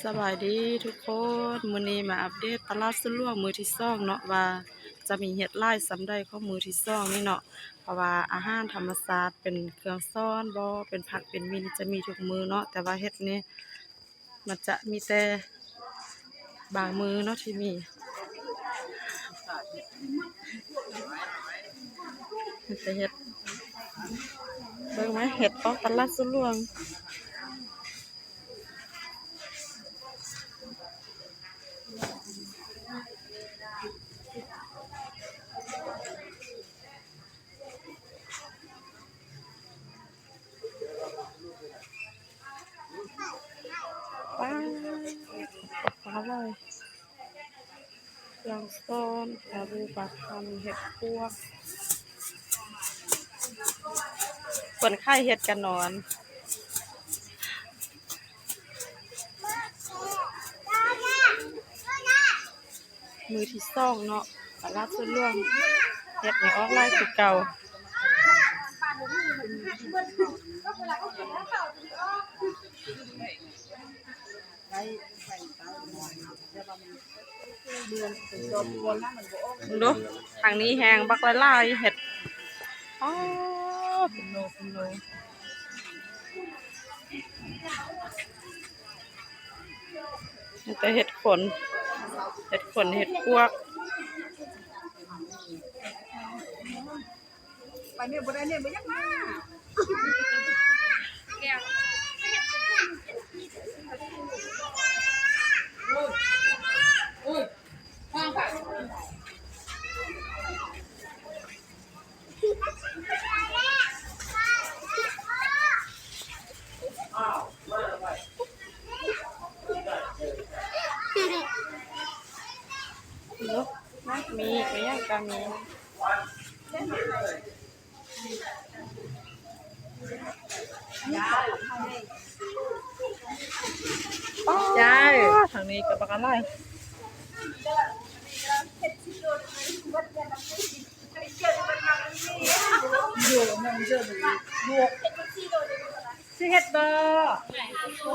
ສະບາຍດີທຸກຄົນ, ມື້ນີ້ມາອັບເດດຕະຫຼາດສວນຫຼວງມື້ທີສອງເນາະ ວ່າຈະມີເຫັດຫຼາຍສ່ຳໃດຂອງມື້ທີສອງນີ້ເນາະ, ເພາະວ່າອາຫານທຳມະຊາດເປັນເຄື່ອງຊ້ອນບໍ ເປັນຜັກເປັນໝີ່ນີ້ຈະມີທຸກມື້ເນາະ, ແຕ່ວ່າເຫັດນີ້ມັນຈະມີແຕ່ບາງມື້ເນາະທີ່ມີ. ເຫັດ ເບິ່ງໄໝ ເຫັດອອກຕະຫຼາດສວນຫຼວງ. ປາດ ປາດເລີຍ. ເຄື່ອງຊ້ອນ ປາບູ ປາຄຳ ເຫັດປວກ. ຄົນຂາຍເຫັດກະນອນ. ມື້ທີສອງເນາະ ຕະຫຼາດສວນຫຼວງ ເຫັດຍັງອອກຫຼາຍຄືເກົ່າ. ເບິ່ງດູ ທາງນີ້ແຮງບັກຫຼາຍໆ ເຫັດ ອໍ ເປັນໂລເປັນໂລ. ມີແຕ່ເຫັດຂົນ ເຫັດຂົນ ເຫັດປວກ. ໄປແມ່ບໍ່ໄດ້ ແມ່ບໍ່ຢາກມາ. ມີ ມີຫຍັງກະມີ. ຈ້າ ທາງນີ້ກະບັກຫຼາຍ. ຊິເຮັດບໍ່?